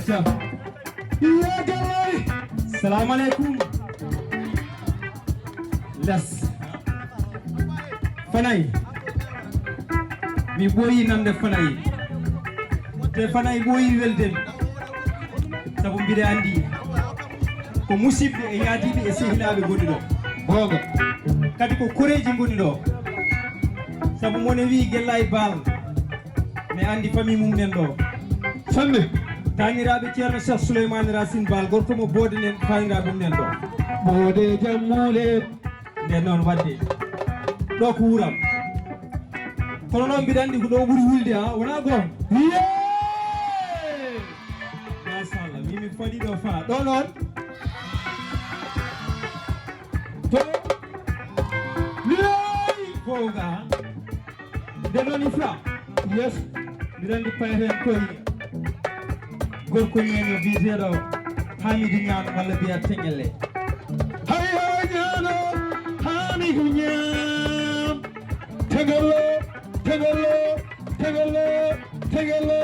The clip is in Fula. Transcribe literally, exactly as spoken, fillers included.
Ca. Iya, galay. Salamu aleykum. Les. Fanay. Mi ɓooyi nande Fanay. Te Fanay ɓooyi welde mi. Sabu mbiɗa anndi ko musidɓe e yaadiiɓe e sehilaaɓe ngoni ɗo. Goonga. Kadi ko koreeji ngoni ɗo. Sabu mo ne wiyi Gellay Baal. Mi anndi famille mum nen ɗo. Sanne. Taaniraaɓe Ceerno Cheikh Souleymane Racine Baal, gorko mo Boode nen, taaniraaɓe mum nen ɗo. Boode Jammuule. Nden noon waɗde. Ɗo ko wuram. Kono noon mbiɗa anndi ko ɗo ɓuri wulde, ha, wonaa goonga? Yee! Machallah, min mi faɗi ɗo faa. Ɗo noon. To. Yee! Goonga. Nde noon Ifra, yes, mbiɗa anndi payeten koye gorko ñeeño biyeteeɗo Hamidou Ñaan walla mbiya Teŋelle. Hay hay ñaano Hamidou Ñaan. Teŋelle, Teŋelle, Teŋelle, Teŋelle.